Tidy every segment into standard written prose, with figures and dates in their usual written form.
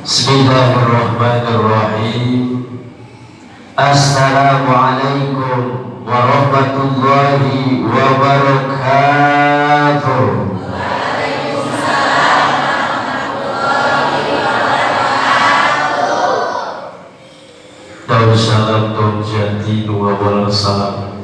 Bismillahirrahmanirrahim. Assalamualaikum warahmatullahi wabarakatuh. Waalaikumsalam warahmatullahi wabarakatuh. Daun salam, daun jati, dua bola salam.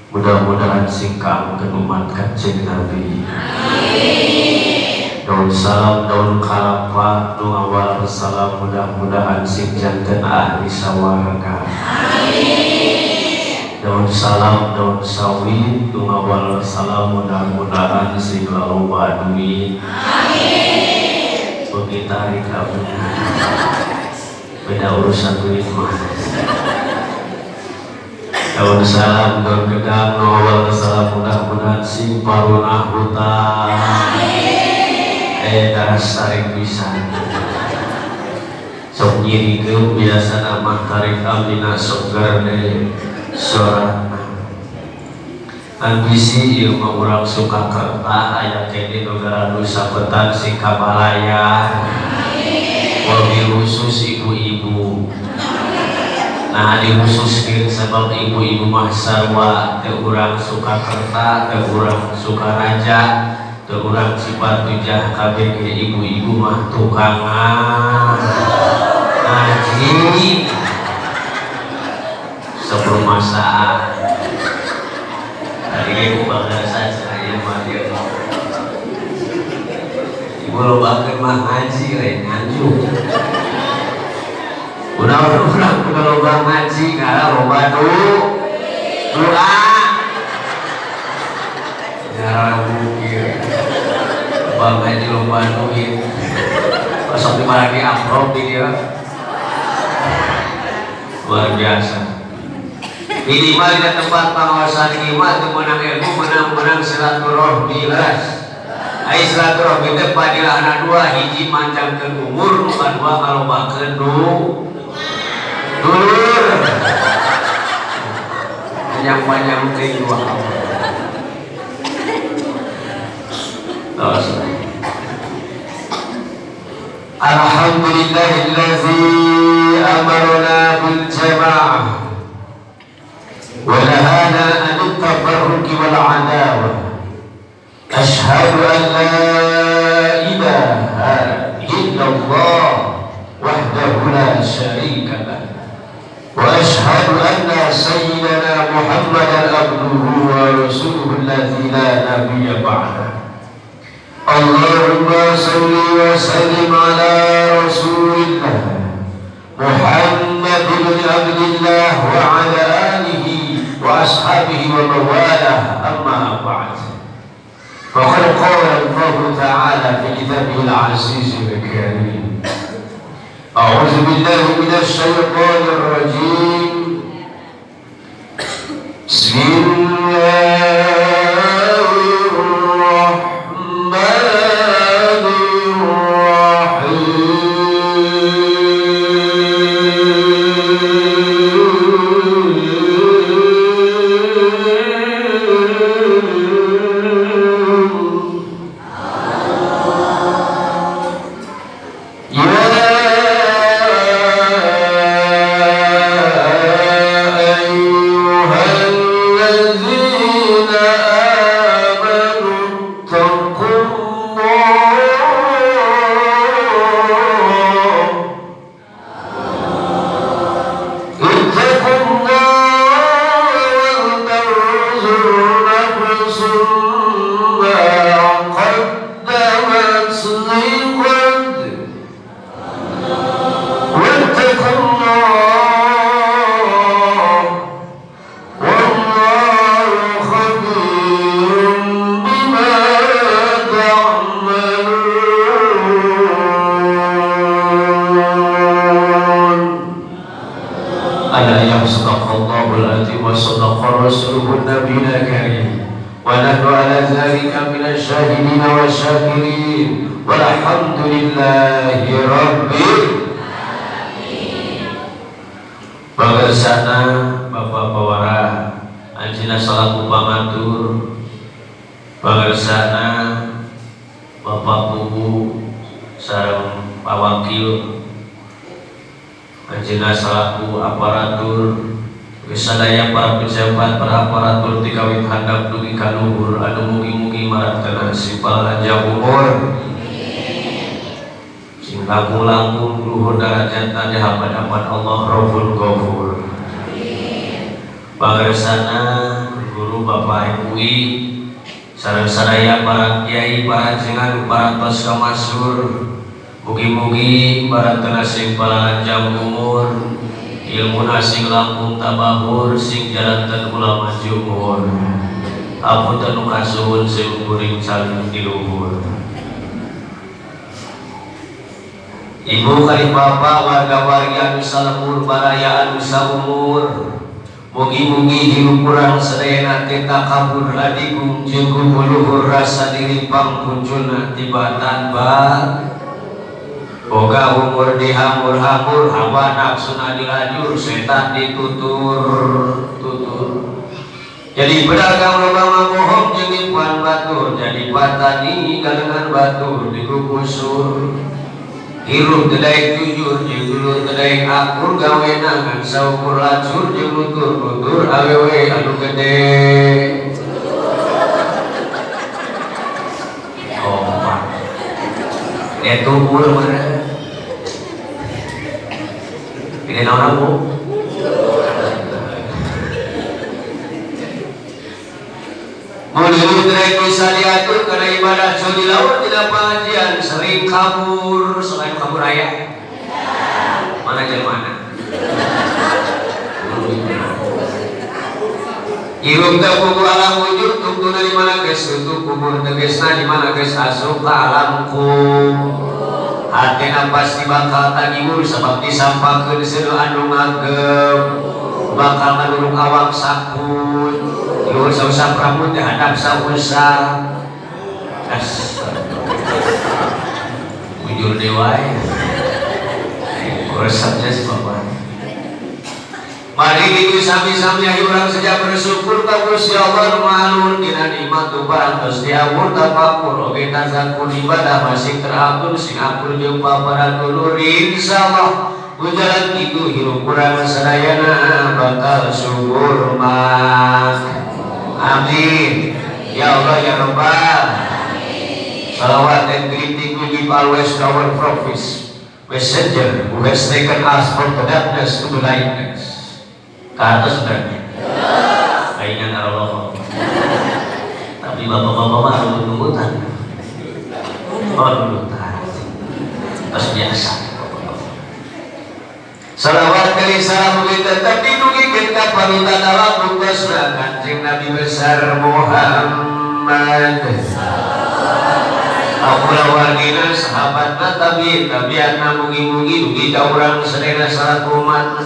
Mudah-mudahan sing kaangkeun umat Kanjeng Nabi. Amin. Daun salam, daun kalapa, dua bola salam. Mudah-mudahan sing janten ahli sawarga. Amin. Daun salam, daun sawit, dua bola salam. Mudah-mudahan sing loba duit. Amin. Bagi tarik kamu. Beda urusan duit mah. Daun salam, daun gedang, daun salam, mudah-mudahan sing parunah hutang. Amin. Daras tarik bisa. Sok nyirikeun biasa nama tarik amina sok garde sorana. Ambisi ieu mah urang Sukakerta aya keneh nu garadu sabetan sing kabalaya. Wabil khusus ibu-ibu. Nah, dikhususkeun sebab ibu-ibu mah sarua teu urang Sukakerta, teu urang Sukaraja, teu urang Cipatujah, kabeh ge ibu-ibu mah tukang ngaji sebelum masak. Tadi ge ku bangga saja mah dia. Ibu lobakeun mah ngaji we nganjuk. Udah urang kudu loba ngaji karena loba doa. Jarang mungkin. Loba ngaji loba duit. Besok di lagi amplop di dia. Luar biasa. Minimal di tempat pengawasan ini mah teu meunang ilmu, menang-menang silaturahmi leres. Ai silaturahmi teh padilahna dua, hiji manjangkeun umur, nu kadua ngalobakeun dulur. Panjang-panjang teh dua. Terus. Alhamdulillahillazi amarna bil jamaah wa nahana anit tafarruqi wal adawah. Ashhadu an la ilaha illallah wahdahu la syarika lah wa ashhadu anna sayyidana Muhammadan abduhu wa rasuluhu alladzi la nabiyya ba'dah. Allahumma salli wa sallim ala rasulillah Muhammad ibn Abdillah wa ala alihi wa ashabihi wa mawalah, amma ba'd. Faqad qala Allah ta'ala fi kitabihi al-aziz al-karim. A'udzu billahi minasy syaithanir rajim. Bismillahirrahmanirrahim. Ya ayyuhalladzina amanu taqullah ittaqullah wal tanzur nafsun ma qaddamat lighad wattaqullah wallahu khabirum bima ta'malun. Ala ya sadaqallahul azim wa sadaqa rasuluhun nabiyul karim wa nahnu ala dzalika minasy syahidin wa syakirin walhamdulillahi rabbil alamin. Bagarsana Bapak Bawara anjeunna salaku pangatur, bagarsana Bapak Bubu Sareng Pak Wakil anjeunna salaku aparatur sadaya para pejabat, para aparatur ti kawit handap dugi ka luhur anu mugi-mugi marantenan sing panjang umur, sing langkung-langkung luhur darajatna di hadapan Allah Rabbul Ghafur. Pangersana guru Bapak MUI sareng sadaya para kiai, para jengan, para tos kamasur, mugi-mugi marantenan sing panjang umur, ilmu sing langkung tabahur, sing jalanten ulama jumhur. Apunten nu kasuhun sing kuring saling di luhur. Ibu kali bapak warga-wargi anu salembur baraya anu saumur, mugi-mugi hirup urang sadayana teh takabur adigung jeung luhur rasa diri pangkunjuna tibatan ba boga umur dihamur-hamur, hawa nafsuna dilajur, setan ditutur-tutur. Jadi pedagang loba ngabohong jeung nipuan batur, jadi patani galengan batur dikukusur. Hirup teu daek jujur jeung dulur teu daek akur, gawena ngan saukur lacur jeung nutur-nutur awewe anu gede. Kompak. Eta umur mana? Ini naon Bu? Mun hirup teu daek bisa diatur karena ibadah di laut tidak pengajian sering kabur, selain kabur aya. Mana jeung mana? Hirup teh kudu alam wujud, tungtuna di mana geus tutup kubur tegesna di mana geus asup ka alam kubur. Hatena pasti bakal tagiwur sabab disampakeun seudeuh anu ngagem, bakal ngadurung awak sakut. Luhur sausap rambut teh handap sausap. As. Bujur deui wae. Resepnya si bapak. Mari kitu sami-sami ayo urang sejak bersyukur ka Gusti Allah nu Maha Luhur dina nikmat nu parantos diawur tafakur oge tazakur ibadah masih teratur sing akur jeung papara dulur insyaallah ujaran kitu hirup urang sadayana bakal subur mah. Amin. Ya Allah ya Rabbal. Salawat and greeting we give always to our prophet, messenger who has taken us from the darkness to the lightness. Ke atas sudah. Kayaknya Allah. Tapi bapak-bapak mah harus nunggutan. Oh, nunggutan. Terus biasa. Salawat kali salam mugi tetap didugikeun ka panutan alam buktosna Kanjeng Nabi besar Muhammad. Akula wargina sahabatna tabiin tabiatna mugi-mugi dugi ka urang sadayana salaku umatna.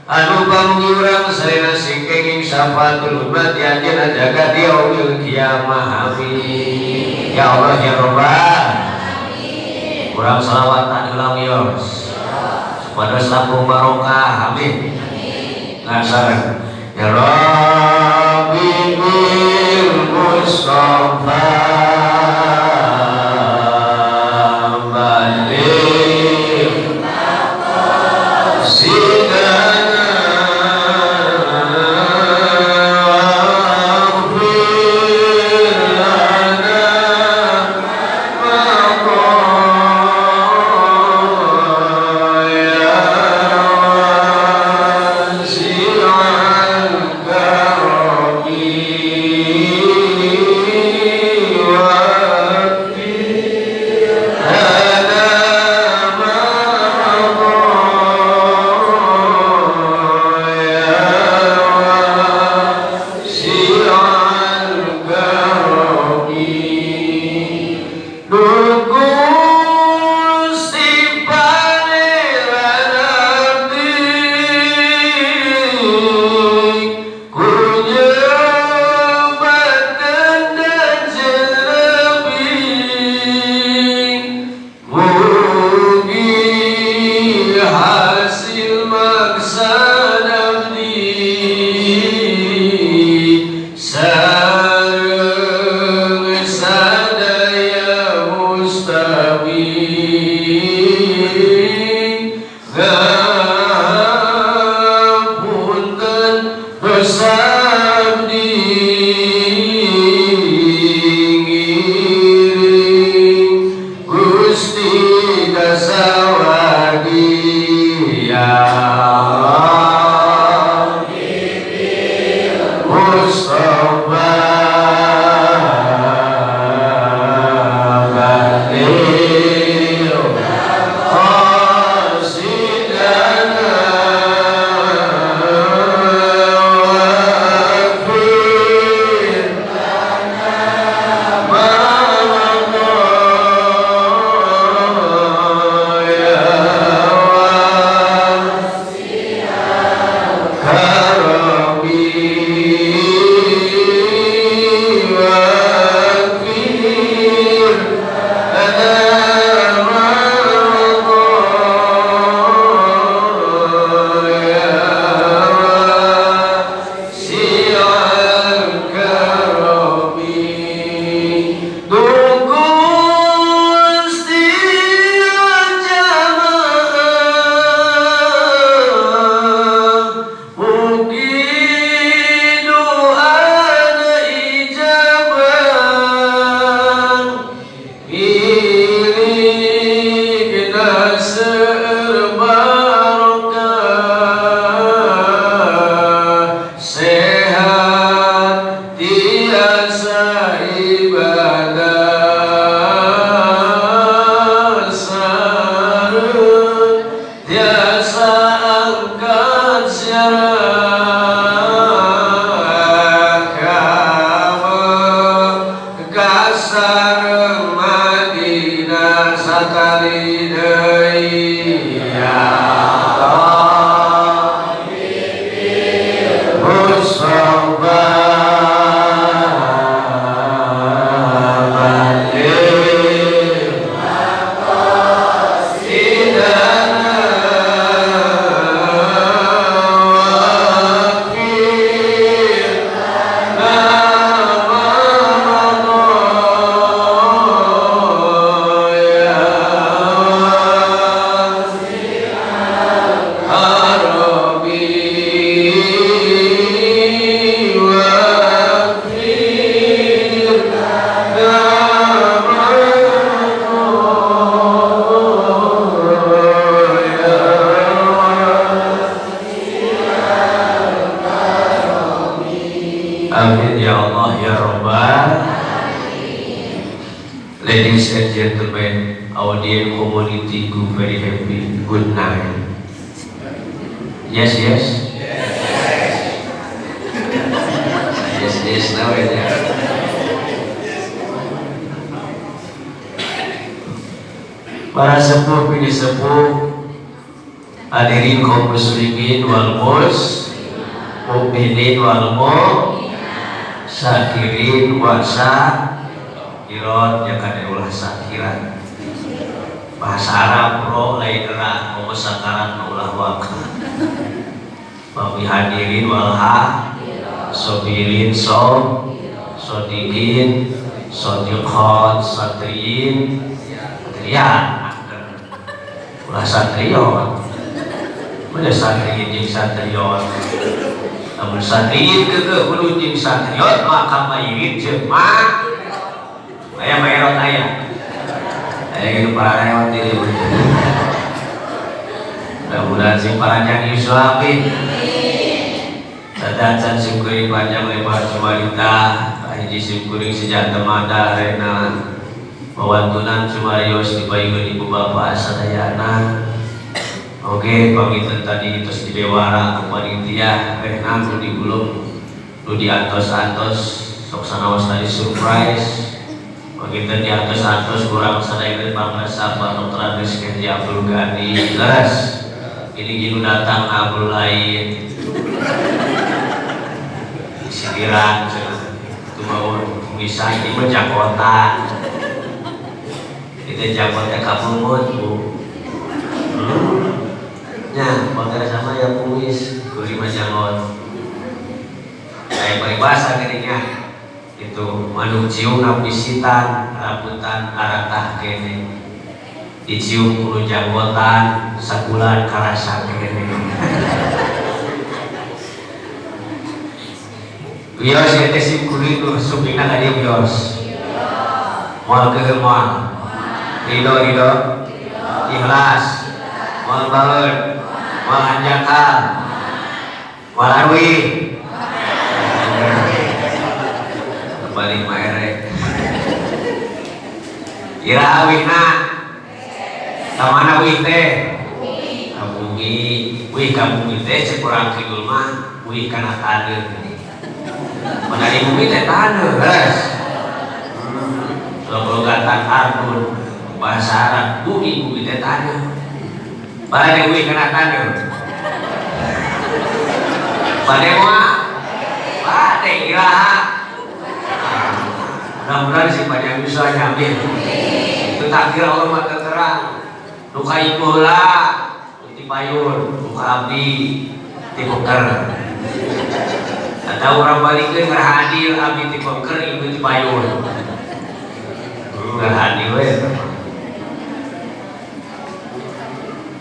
Anu pamugi urang sadayana sing kenging syafaatul umat anjeunna jaga di yaumil kiamah. Amin. Ya Allah ya Rabbal. Urang salawatan ulang yos. Supados langkung barokah. Amin. Nah, sareng ya Rabbi bil Mustafa baligh sidana waghfir lana ma ya wasi'al karami lana ma ya wasi'al karami. Duh Gusti Pangeran abdi kunyebatkeun Kanjeng Nabi mugi hasil maksad abdi sareng sadaya mustami. sawadi ya Mustafa baligh qasidana waghfir ma madha ya karami waghfir lana ma madha ya wasi'al karami. Duh Gusti jamaah mugi doana ijabah milikna seueur barokah sehat tiasa ibadah sareng tiasa angkat ziarah ka Mekah sareng Madinah sakali deui ya Mustafa baligh qasidana waghfir lana ma madha ya karami waghfir lana ma madha ya Amin ya Allah ya Rabbal. Ladies and gentlemen, our dear community, go very happy. Good night. Yes, yes. Yes, yes, now ya. Para sepuh pilih sepuh, hadirin kaum muslimin wal mukminin wal sakirin wasa kirot ya kada ulah sakiran bahasa Arab ro lain ra komo sakarat ulah waka bawi hadirin wal ha sobirin so sodikin sodiqot satriin satrian ulah satrion mana satriin jeung satrion namun satriin keukeuh kudu jeung satrion maka mayirin jeung ma aya maerot aya aya gitu para rewat ini mudah-mudahan sing paranjang yuswa amin dadacan syukuri panjang lebar cumarita hiji syukuring sejak temada rena pawantunan cumarios dibayun ibu bapak sadayana. Oke, panginten tadi terus dibewara ke panitia rena nu digulung nu diantos-antos sok sanaos tadi surprise. Panginten diantos-antos kurang sadayana pangrasa Pak Dr. Andres Kenji Abdul Ghani leres. Ini ginu datang Abdul lain sindiran itu mau misah ini mah Jakarta itu Jakarta kapungut bu nya bangga sama ya kumis gurih mah jangon kayak peribahasa geuning itu manuk cium napisitan rambutan aratah kene dicium kudu janggotan sabulan karasa kene. Wios ya teh sim kudu itu supina ka dieu wios. Moal keun moal. Ridho ridho. Ikhlas. Moal baeud. Moal hanjakal. Moal arwih. Balik mah erek. Iraha wihna? Ka mana wih teh? Ka bumi. Wih ka bumi teh cek urang kidul mah wih kana taneuh. Mana di bumi teh taneuh, geus. Logatan ardun bahasa Arab bumi, bumi teh taneuh. Bade wih kana taneuh. Bade moal? Bade iraha? Mudah-mudahan si panjang bisa nyamin. Itu takdir Allah mah terang. Duka ibu lah, ti payun, duka abdi, ti boker. Atau orang balikeun ngarah adil, abdi ti boker, ibu ti payun. Ngarah adil we.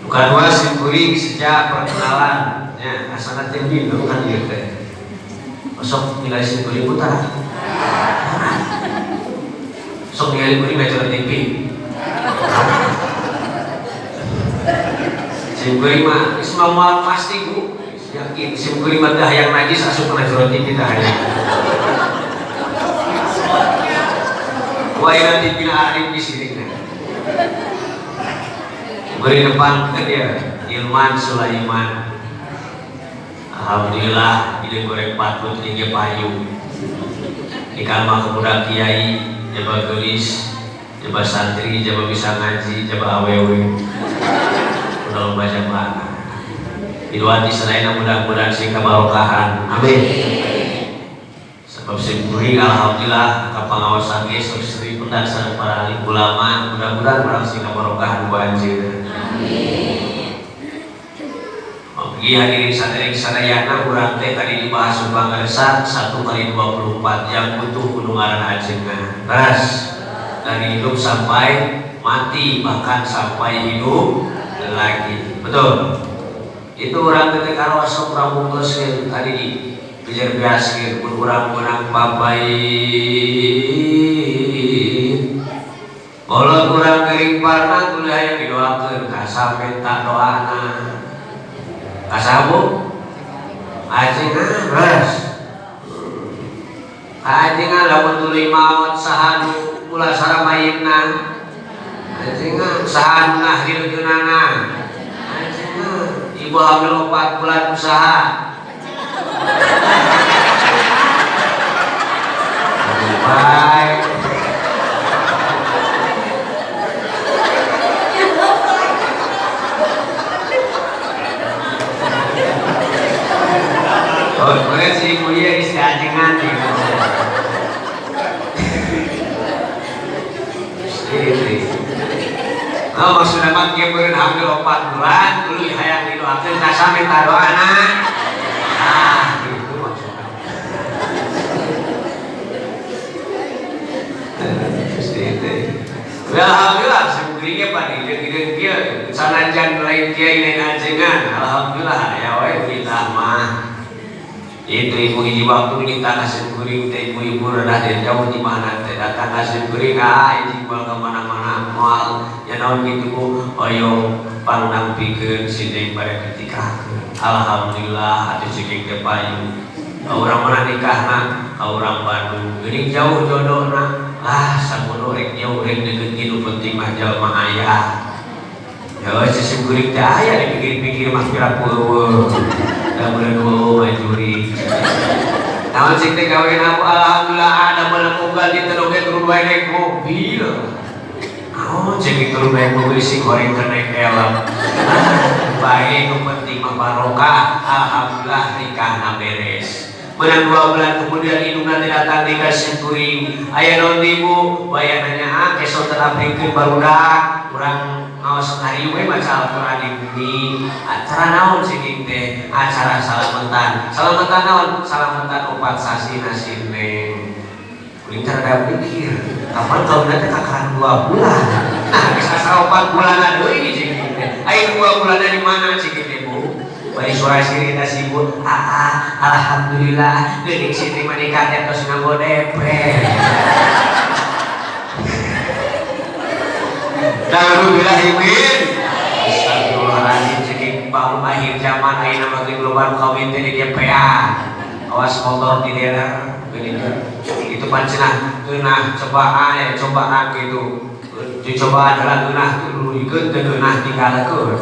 Duka dua simkuring sejak perkenalan, nya asana teh minum kan ieu teh. Sok nilai simkuring putar. Sok ningali kuring baca TV. Simkuring mah geus moal pasti bu. Yakin simkuring mah teh hayang najis asup kana jero TV teh hayang. Wah nanti bina arif di sini teh. Beri depan ke dia Ilman Sulaiman. Alhamdulillah ide goreng patut tinggi payu. Ikan mah kemudah kiai, jaba gelis, jaba santri, jaba bisa ngaji, jaba awewe. Udah lomba jaba. Iduati selain mudah-mudahan sing kabarokahan. Amin. Sebab sing kuring alhamdulillah ka pangaosan ge sok sri pendak sareng para ahli ulama, mudah-mudahan urang sing kabarokahan ku anjeunna. Amin. Oke, hadirin sadaya sadayana urang teh tadi dibahas Subang 1 kali 24 jam butuh kudu ngaran ajengan. Beres. Dari hidup sampai mati, bahkan sampai hidup lagi. Betul. Itu urang teh karoso urang bungkuskeun tadi di bijar biaskeun mun urang meunang papait. Kolot urang gering parna tuluy hayang didoakeun ka sampe tak doana. Kasabu ajengan beres. Ajengan lamun tuluy maot saha nu pulasara mayitna. Ajengan saha nu ngahrilkeunana. Ajengan ibu hamil 4 bulan usaha. Baik. Oh, boleh sih ibu ya istri ajengan nih. Istri. Oh, maksudnya mah dia beureun hamil 4 bulan, tuluy hayang didoakeun ka sami tadoana. Ah, gitu maksudnya. Istri teh. Ya, alhamdulillah, simkuring ge pan hideung-hideung kieu, sanajan lain kiai lain ajengan, alhamdulillah aya wae kita mah. Itu ibu hiji waktu kita kasih kuring teh ibu-ibu rendah dari jauh di mana teh datang kasih kuring ah hiji moal ka mana-mana moal ya naon kitu bu hoyong pangnampikeun si deui pada ketika alhamdulillah atuh cekek teh payu urang mana nikahna ka urang Bandung geuning jauh jodohna ah sabodo rek jauh rek deukeut kitu penting mah jalma aya ya si kuring teh aya dipikir-pikir mah pira peueuh da meureun eueuh majuri naon cik teh gawe aku alhamdulillah ada menemukan di teu oge turun bae naik mobil naon cik turun naik mobil si goreng keur naik elem bae nu penting mah barokah alhamdulillah nikahna beres menang 2 bulan kemudian indungna teh datang di ka simkuring aya naon ibu baya nanya ah keso teraprikeun barudak urang ngaos hari we maca Al-Qur'an di bumi acara naon sih teh acara salametan salametan naon salametan 4 sasi nasi neng kuring cara pikir kapan kauna teh kakaran 2 bulan nah geus asa 4 bulan deui cing teh aya 2 bulan di mana cing teh bu bari suara siri kita sibuk ah alhamdulillah geuning siti mah nikah teh tos nganggo DP Alhamdulillah imin. Maklum akhir zaman ayeuna mah geus loba nu kawin teh di GPA. Awas motor di dealer itu pan cenah geunah cobaan ya cobaan gitu. Dicobaan adalah geunah tuluy teu geunah tinggalkeun.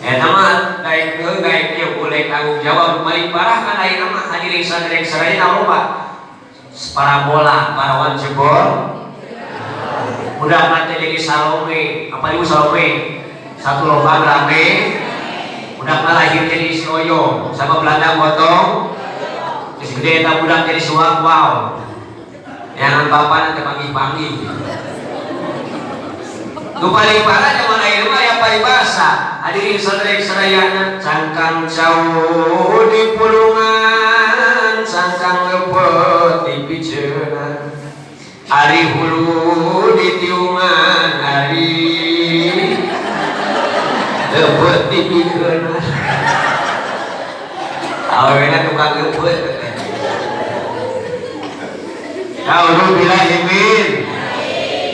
Eta mah daek deui daek ieu boleh tanggung jawab paling parah kan ayeuna mah hadirin saderek sadaya loba parabola parawan jebol udah mati jadi Salome apa ibu Salome satu lubang rame udah lahir jadi si Oyo sama Belanda potong terus gede eta budak jadi suak wow jangan bapak nanti panggil-panggil nu paling parah zaman ayeuna mah aya paribasa hadirin saderek sadayana cangkang cau di pulungan cangkang leupeut di piceungan ari hulu di tiungan ari leupeut di pikeungan awena tukang leupeut. A'udzubillahi min.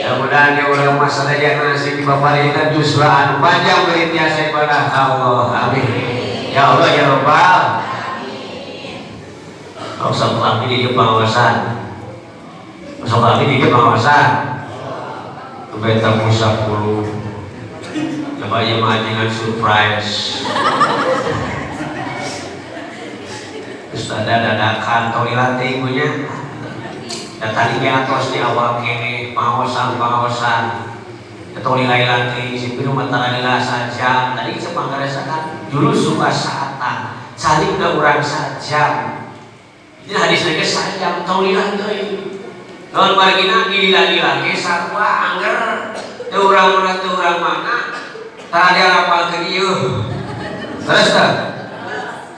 Mudah-mudahan ya urang masadayana sing dipaparinan justru anu panjang beri tiasa ibadah Allah. Amin. Ya Allah ya Rabbal. Usah kami di pengawasan. Usah kami di pengawasan. Beta musa 10. Coba ya dengan surprise. Terus ada dadakan tong dilatih punya. Dan tadi ge atos di awal kene pengawasan-pengawasan. Atau nilai latih si pilu matara lila sajam. Tadi kita panggaresakan dulu suka saatan. Saling da urang sajam. Ini hadis lagi sajam tong lila deui. Lawan margina gila-gila ge sarua angger teu urang mana teu urang mana tara diarapalkeun ieu. Terus teh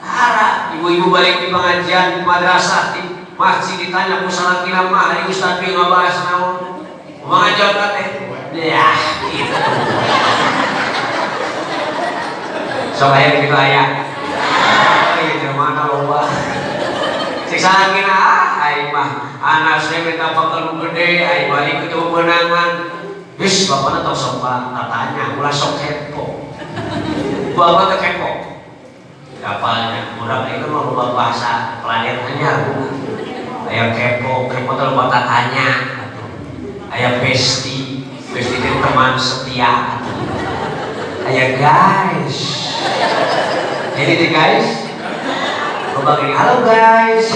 tara ibu-ibu balik di pengajian di madrasah di masjid ditanya ku salakina mah ari ustaz ge ngabahas naon. Kumaha jawabna teh? Ya gitu. Sok aya kitu aya. Ieu mana loba. Cek salakina ah aing mah anak saya minta bakal nu gede aing balik ke kemenangan. Geus bapana tong sok tatanya ulah sok kepo. Bapak teh kepo. Apalnya urang itu mah loba bahasa planet anyar. Aya kepo, kepo teh loba tatanya. Aya besti, besti teh teman setia. Aya guys. Jadi deh guys, loba gini, halo guys.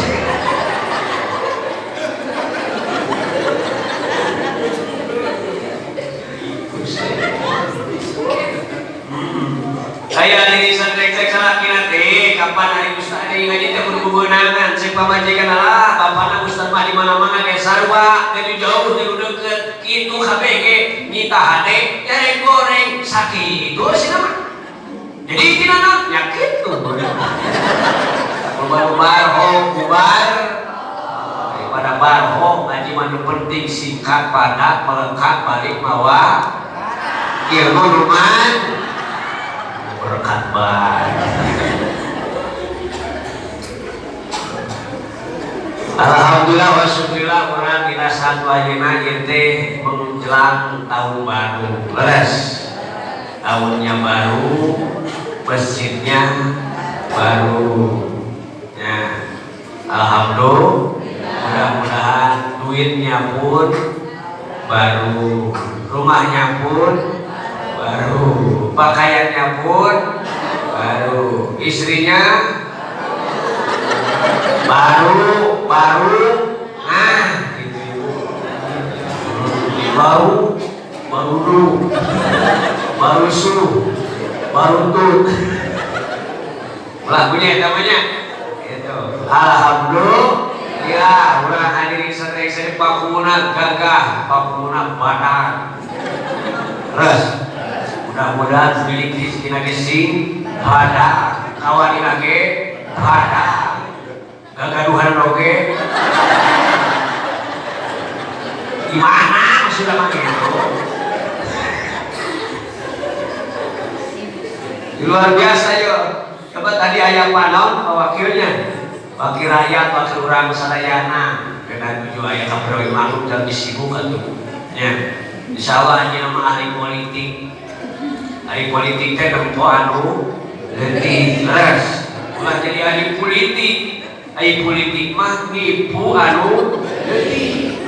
Saya diri sendiri salah kira teh kapan hari ustaz ada ngaji teh kudu bebenangan cek pamajikan lah bapana ustaz mah di mana-mana ge sarua teh jauh teh deukeut kitu kabeh ge nyita hade nyarek goreng sakitu sih mah jadi tina naon nya kitu bubar ho bubar daripada barho ngaji mah nu penting singkat padat melekat balik mawa ilmu luman berkat banget. Alhamdulillah wa syukurillah urang dina satu ayeuna ieu teh menjelang tahun baru. Leres. Tahunnya baru, masjidnya baru. Ya. Alhamdulillah, mudah-mudahan duitnya pun baru, rumahnya pun baru, pakaiannya pun baru, istrinya baru, baru, nah gitu ibu, baru, baru lu, baru su, baru tut, lagunya namanya, itu. Alhamdulillah, urang hadirin sadaya pakuna gagah, pakuna badak. Terus, mudah-mudahan milik rezeki ge sing badak, kawanina ge badak. Gagaduhan oge. Gimana sudah mah gitu. Luar biasa yo. Coba tadi ayah panon wakilnya. Wakil rakyat, wakil urang sadayana. Kena tujuh ayah kabrawi makhluk dan disibuk atuh. Ya. Insyaallah anjeunna mah ahli politik. Ari politik teh nempo anu leutik, leres. Ulah jadi ahli politik. Ari politik mah nipu anu leutik.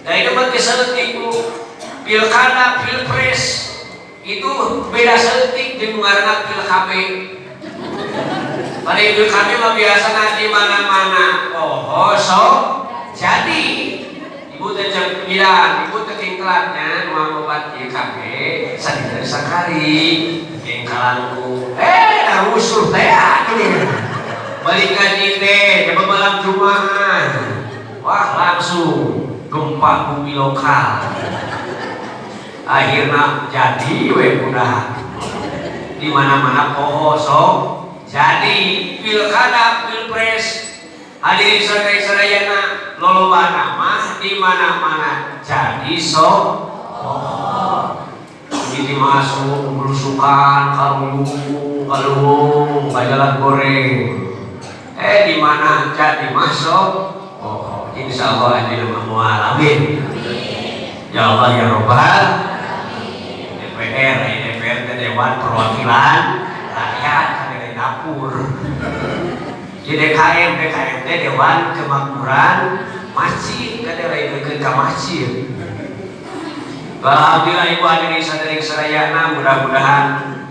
Da itu mah geus saeutik, Bu. Pilkada, pilpres itu beda saeutik jeung ngaranna pil KB. Pada pil KB mah biasana di mana-mana. Oh, sok jadi ibu teh jam 9, ibu teh kengkelatnya nu obat ieu KB sadinten sakali kengkalan ku da rusuh teh atuh. Balik ngaji teh coba malam Jumat. Wah, langsung gempa bumi lokal. Akhirnya jadi we udah di mana-mana poho sok jadi pilkada, pilpres, hadirin saudara sadayana, loloba mah di mana-mana jadi sok oh. Jadi masuk belusukan karuyung kaluhung ka jalan goreng di mana jadi masuk oh. Insya Allah anjeunna mah moal, amin ya Allah ya Robbal. DPR, DPR teh Dewan Perwakilan Rakyat kan dari dapur. Di DKM, DKM teh Dewan Kemakmuran Masjid kan dari deukeut ka masjid. Alhamdulillah, ibu hadirin sadari sadayana, mudah-mudahan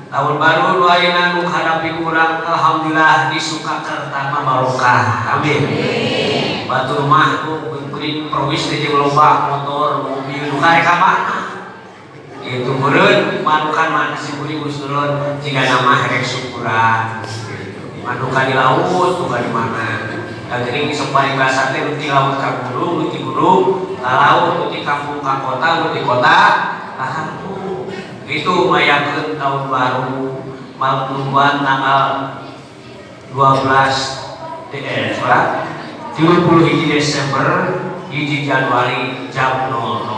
tahun baru nu ayeuna nu hadapi urang alhamdulillah di Sukakerta mah barokah. Amin. Batur mah ku kuring perwis teh jeung loba motor, mobil nu karek ka mana? Itu meureun manukan mana si kuring geus jika nama rek syukuran. Manukan di laut, bukan di mana. Dan jadi sok paling bahasa teh nu ti laut ka gunung, nu ti gunung ka laut, nu ti kampung ka kota, nu ti kota ka kampung. Itu mayakeun tahun baru malam tungguan tanggal 12 salah, 31 Desember 1 Januari jam 00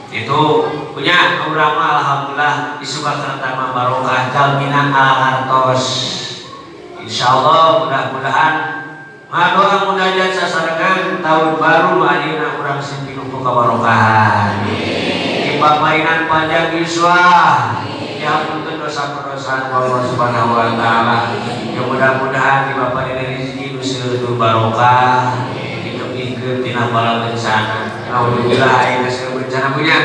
itu punya urang mah alhamdulillah di Sukakerta mah barokah, jaminan hartos. Insyaallah mudah-mudahan ngadoa munajat sasarengan tahun baru ayeuna urang sing pinuh kabarokahan, dipaparinan panjang yuswa, dihapunten dosa perdosan Allah Subhanahu wa taala. Ya, mudah-mudahan dipaparinan rezeki nu seueur barokah, ditebihkeun tina bala bencana. Alhamdulillah ayeuna seueur bencana punya.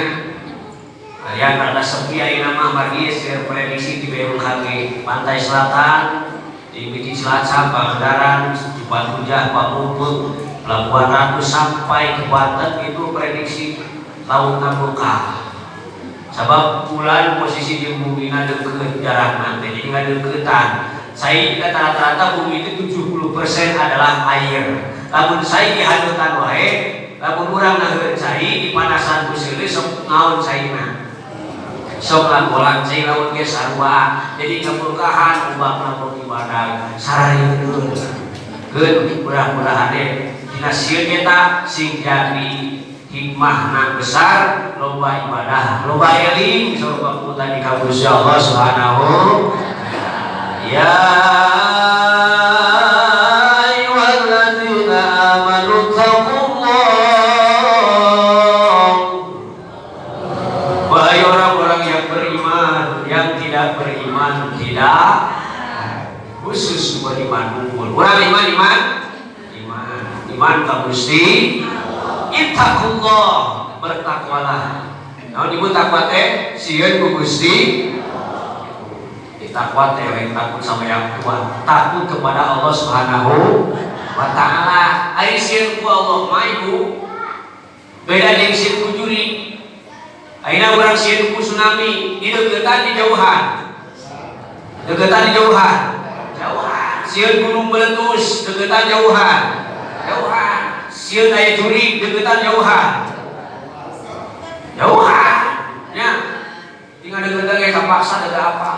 Kalian rada sepi ayeuna mah margi seueur prediksi di BMKG pantai selatan di Biji Cilacap, Pangandaran, Cipatujah, Pamumput, Pelabuhan Ratu sampai ke Banten itu prediksi lautan muka. Sebab bulan posisi di bumi deket jarak nanti, jadi nggak deketan. Saya rata-rata bumi itu 70% adalah air. Lamun saya dihadutan wae, lamun urang naheun cai dipanasan ku seuleuh sok naon caina. Sok ngagolang cai lamun ge sarua. Jadi keberkahan ubah lamun ibadah sararieun. Keun mudah-mudahan deh dina sieun eta sing jadi hikmahna besar, loba ibadah, loba eling, loba kuta di Gusti Allah Subhanahu. Ya ayyuhalladzina amanu taqullah. Wahai orang-orang yang beriman, yang tidak beriman tidak, khusus beriman unggul. Orang iman, iman, iman, iman ka Gusti. Ittaqullah, bertakwalah. Naon ibu takwa teh? Sieun ku Gusti. Takwa teh lain takut sama yang tua, takut kepada Allah Subhanahu wa taala. Ari sieun ku Allah mah ibu beda jeung sieun ku jurig. Ayeuna urang sieun ku tsunami, di deuketan di jauhan? Deuketan di jauhan? Jauhan. Sieun gunung meletus, deuketan jauhan? Jauhan. Sieun aya jurig, deuketan jauhan? Jauhan. Ya. Tinggal deuketan ge kapaksa da apa?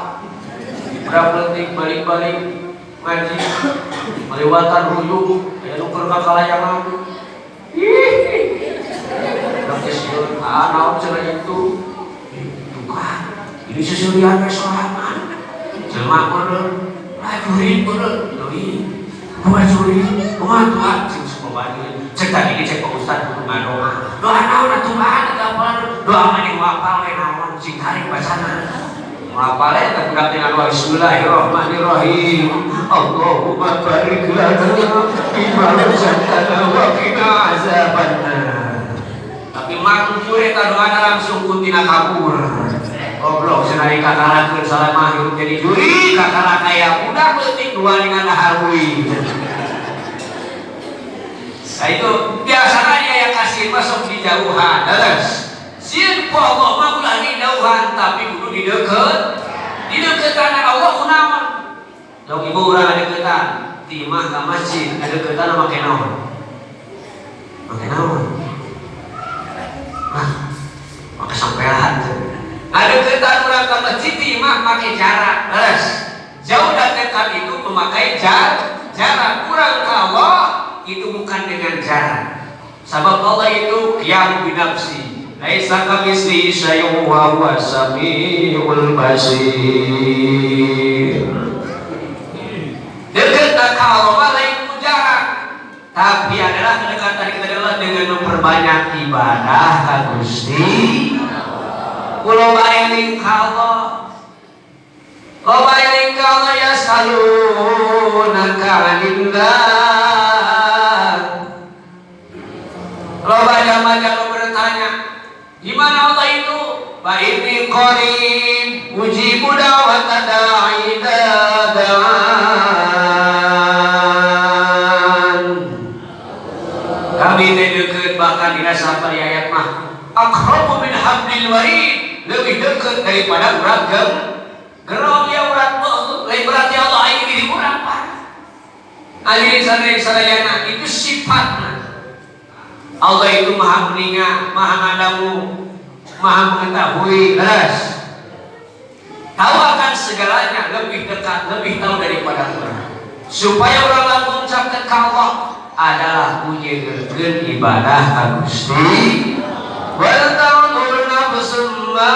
Udah penting balik-balik ngaji melewatan ruyuk aya nu keur kakalayangan. Ih, urang teh sieun, ah naon cenah itu? Tuh ini seserian we sorangan jelema meureun lah jurig meureun teuing dua jurig kumaha tuh cing semua. Cek tadi cek Pak Ustad kudu ngadoa, doa naon atuh? Ada apa doa mah? Di wapal we naon sing tarik bacana. Ngapal eta budak dengan doa bismillahirrahmanirrahim. Allahumma barik lana fima razaqtana wa qina azabannar. Tapi mangkur eta doana langsung kuntina kabur. Goblok cenah kakarakeun salama hirup jadi juri kakara kaya budak leutik dua dengan haruy. Nah itu biasanya yang kasih masuk di jauhan. Terus sieun ku Allah mah ulah di jauhan tapi kudu di deukeut. Di deuketan Allah kunaon? Dong ibu urang deukeutan ti imah ka masjid deuketan make naon? Make naon? Hah? Make sampean. Ngadeukeutan urang ka masjid ti imah make jarak. Terus jauh dan dekat itu memakai jarak. Urang ka Allah itu bukan dengan jarak. Sebab Allah itu yang binafsi. Laisa kamitslihi syai'un wa huwa samiul basir. Dekat ka Allah lain ku jarak, tapi adalah kedekatan kita adalah dengan memperbanyak ibadah ka Gusti. Kulo eling ka Allah. Loba eling ka Allah yas'alunaka 'anillah. Loba jalma-jalma bertanya, di mana Allah itu? Fa inni qarib ujibu da'wata da'i idza da'an. Kami teh deukeut bahkan dina sapari ayat mah aqrabu min hablil warid, lebih dekat daripada urat gerong ya urat lain berarti Allah aing di urang Pak. Hadirin sadaya sadayana itu sifatna. Allah itu maha mendengar, maha ngadangu, maha mengetahui, leres. Tahu akan segalanya, lebih dekat, lebih tahu daripada orang. Supaya orang langkung caket ka Allah adalah kunyegerkeun ibadah ka Gusti. Wal tanzur nafsum ma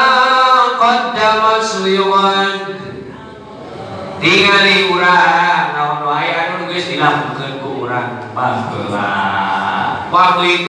qaddamat lighad. Tingali urang naon wae anu geus dilakukeun ku urang baheula. Waktu itu